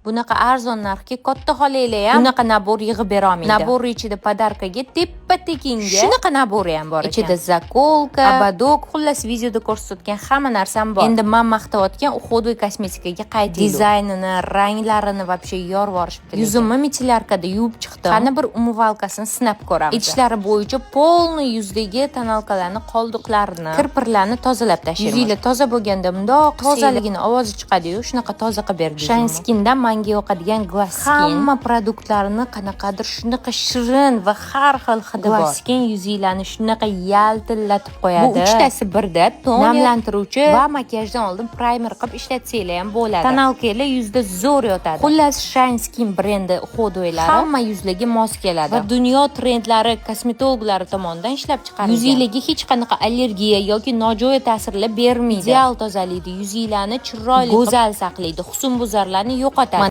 Bunaqa arzon narxga katta xolanglar ham bunaqa набор yig'ib bera olmaydi. Набор ichida подарка ga teppa tekinga shunaqa набор i ham bor ekan. Ichida заколка, ободок, xullas, videoda ko'rsatgan hamma narsam bor. Endi man maqtayotgan уходовый kosmetikaga qaytaylik. Dizaynini, ranglarini вообще yorib yuborishibdi. Yuzimni мицеллярка da yuvib chiqdim. Qani, bir умывалка sini sinab ko'ramiz. Idishlari bo'yicha полный yuzdagi тоналка larni qoldiqlarini, kirpirlarni tozalab tashlaymiz. Yuzinglar toza bo'lganda bundoq tozaligini ovozi chiqadi-yu, shunaqa toza qilib berdi. Shine Skindan manga yoqadigan Glass Skin. Hamma produktlarini qanaqadir shunaqa shirin va har xil hidi bor. Glass Skin yuzinglarni shunaqa yaltillatib qo'yadi. Bu uchtasi birda toner, namlantiruvchi va makiyajdan oldin праймер qilib ishlatsanglar ham bo'ladi. Тоналка lar yuzda zo'r yotadi. Xullas, Shine Skin brendi уходовый lari hamma yuzlarga mos keladi va dunyo trendlari, kosmetologlari tomonidan ishlab chiqarilgan. Yuzinglarga hech qanaqa allergiya yoki nojo'ya ta'sirlar bermaydi. Ideal tozalaydi, yuzinglarni chiroyli, go'zal saqlaydi, husnbuzarlarni yo'qotadi.